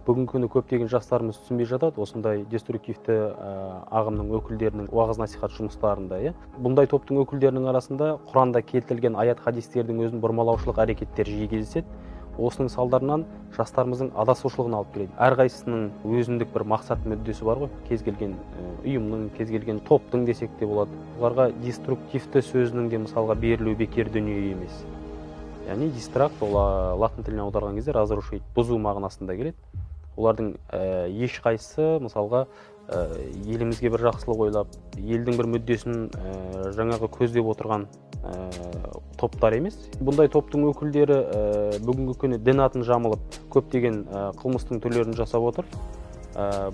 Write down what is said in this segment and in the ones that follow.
Бүгінгі күні көптеген жастарымыз түсінбей жатады осындай деструктивті ағымның өкілдерінің уағыз насихат жұмыстарында. Иә, бұндай топтың өкілдерінің арасында Құранда келтірілген аят хадистердің өзін бұрмалаушылық әрекеттер жиі кездеседі. Осының салдарынан жастарымыздың адасушылығына алып келеді. Әрқайсысының өзіндік бір мақсат мүддесі бар ғой, кез келген ұйымның, кез келген топтың десек те болады. Оларға деструктивті сөзінің де мысалға берілуі бекер дүние емес. Яғни дистракт ол латын тіліне аударған кезде разрушить, бұзу мағынасында келеді. Олардың ешқайсысы мысалға елімізге бір жақсылық ойлап, елдің бір мүддесін жаңағы көздеп отырған топтар емес. Бұндай топтың өкілдері бүгінгі күні дін атын жамылып, көптеген қылмыстың түрлерін жасап отыр.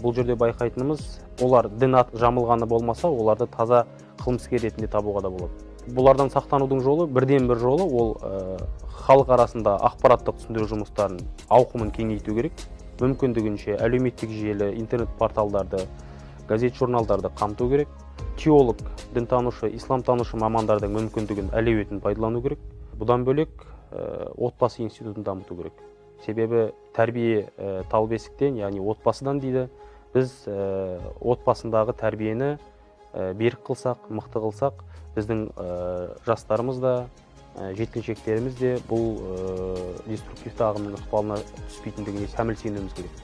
Бұл жерде байқайтынымыз, олар дін ат жамылғаны болмаса, оларды таза қылмыскер ретінде табуға да болады. Бұлардан сақтанудың жолы, бірден бір жолы, ол халық арасында ақпараттық түсіндіру жұмыстарын ауқымын кеңейту керек. Мүмкіндігінше әлеуметтік желі, интернет порталдарды, газет журналдарды қамту керек. Теолог, дінтанушы, исламтанушы мамандардың мүмкіндігін, әлеуетін пайдалану керек. Бұдан бөлек отбасы институтын дамыту керек. Себебі тәрбие тал бесіктен, яғни отбасыдан дейді. Біз отбасындағы тәрбиені берік қылсақ, мықты қылсақ, біздің жастарымыз да, жеткіншектеріміз де бұл деструктивті ағымның ықпалына түспейтіндігіне кәміл сенуіміз керек.